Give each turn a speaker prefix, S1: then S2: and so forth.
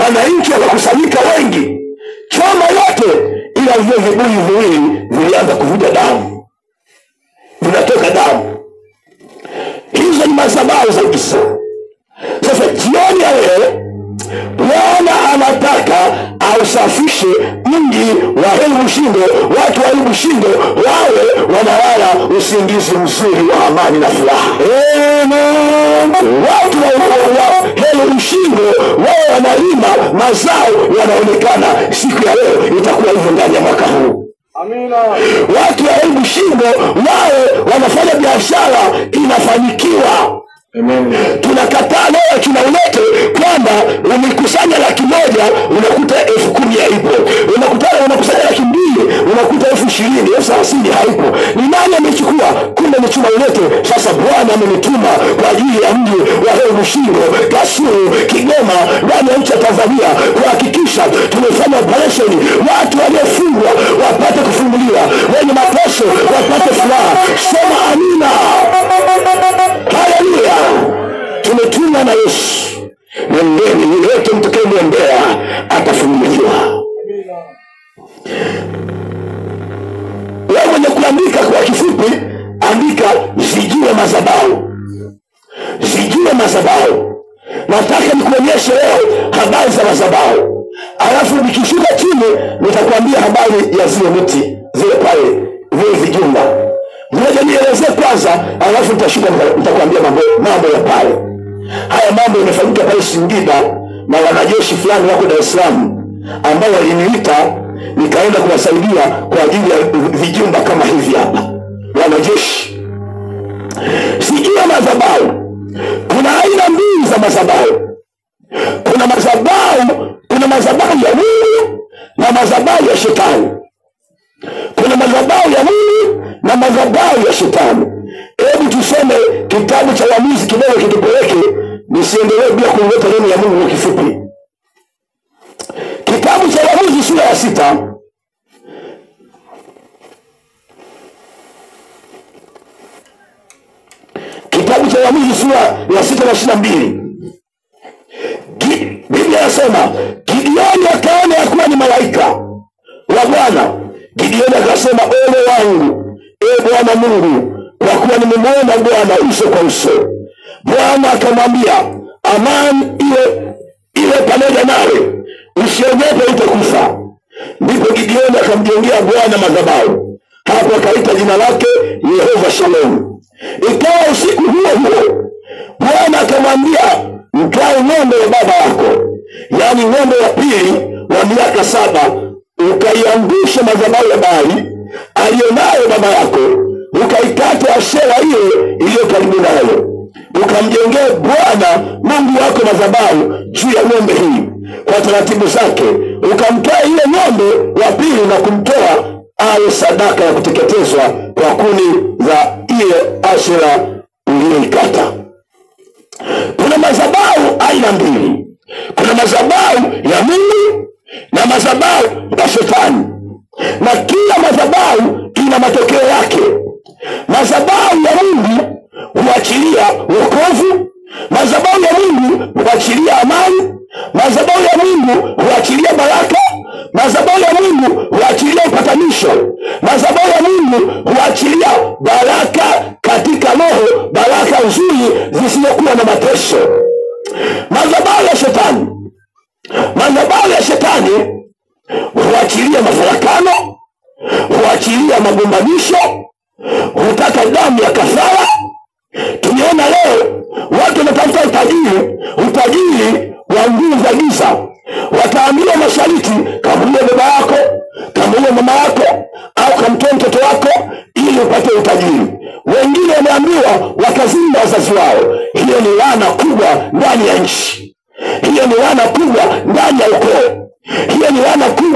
S1: Wananchi wakakusanyika wengi, choma yote, ila vile vibuyu viwili vilianza kuvuja damu, vinatoka damu. Hizo ni madhabahu za giza. Sasa jioni ya leo Bwana anataka ausafishe mji wa Heri Bushingo, watu wa Heri Bushingo wawe wanalala usingizi mzuri wa amani na furaha. Amen. Watu wa Heri Bushingo wawe wanalima mazao yanaonekana. Siku ya leo itakuwa hivyo ndani ya mwaka huu.
S2: Amina.
S1: Watu wa Heri Bushingo wawe wanafanya biashara inafanikiwa.
S2: Amen.
S1: Tunakataa leo tunaulete kwamba umekusanya 100,000 unakuta 10,000 haipo. Unakusanya 200,000 unakuta 20,000, 30,000 haipo. Ni nani amechukua? Kumbe ni chuma ulete. Sasa Bwana amenituma kwa ajili ya mji wa Heri Bushingo, Kasulu, Kigoma, ndani ya nchi ya Tanzania kuhakikisha tumefanya operation, watu waliofungwa wapate kufunguliwa, wenye mateso wapate furaha. Sema amina. Haleluya. Tumetumwa na Yesu. Nendeni, yeyote mtakayemwendea atafunguliwa. Wewe mwenye kuandika kwa kifupi, andika zijue madhabahu. Zijue madhabahu. Nataka nikuonyeshe leo habari za madhabahu. Alafu nikishuka chini nitakwambia habari ya zile miti, zile pale, vile vijumba. Ngoja nielezee kwanza, alafu nitashuka nitakwambia mambo ya pale. Haya mambo yamefanyika pale Singida na wanajeshi fulani wako Dar es Salaam ambao waliniita nikaenda kuwasaidia kwa ajili ya vijumba kama hivi hapa. Wanajeshi. Sijui madhabahu. Kuna aina mbili za madhabahu. Kuna madhabahu ya Mungu na madhabahu ya Shetani. Kuna madhabahu ya Mungu na madhabahu ya Shetani. Hebu tusome kitabu cha Waamuzi kidogo kitupeleke, nisiendelee bila kuleta neno la Mungu kwa kifupi. Kitabu cha Waamuzi sura ya 6. Kitabu cha Waamuzi sura ya 6 na 22. Biblia inasema Gideoni akaona ya kuwa ni malaika wa Bwana. Gideoni akasema, ole wangu, e Bwana Mungu, kwa kuwa nimemwona Bwana uso kwa uso. Bwana akamwambia, amani iwe pamoja nawe, usiogope, utakufa. Ndipo Gideoni akamjengea Bwana madhabahu. Hapo akaita jina lake Yehova Shalom. Ikawa usiku huo huo Bwana akamwambia, mtwae ng'ombe wa baba yako, yaani ng'ombe wa pili wa miaka 7, ukaiangushe madhabahu ya Baali alionayo baba yako, ukaikate Ashera ile iliyo karibu nayo, ukamjengee Bwana Mungu wako madhabahu juu ya ng'ombe hii kwa taratibu zake, ukamtoa ile ng'ombe wa pili na kumtoa awe sadaka ya kuteketezwa kwa kuni za ile Ashera uliyoikata. Kuna madhabahu aina mbili. Kuna madhabahu ya Mungu na madhabahu ya Shetani. Na kila madhabahu ina matokeo yake. Madhabahu ya Mungu huachilia wokovu, madhabahu ya Mungu huachilia amani, madhabahu ya Mungu huachilia baraka, madhabahu ya Mungu huachilia upatanisho, madhabahu ya Mungu huachilia baraka katika roho, baraka nzuri zisizokuwa na mateso. Madhabahu ya Shetani, madhabahu ya Shetani huachilia mafarakano, huachilia magombanisho, hutaka damu ya kafara. Tumeona leo watu wanatafuta utajiri, utajiri wa nguvu za giza. Wataambiwa mashariti, kamuue baba yako, kamuue mama yako, au kamtoe mtoto wako ili upate utajiri. Wengine wameambiwa wakazima wazazi wao. Hiyo ni laana kubwa ndani ya nchi. Hiyo ni laana kubwa ndani ya ukoo. Hiyo ni laana kubwa.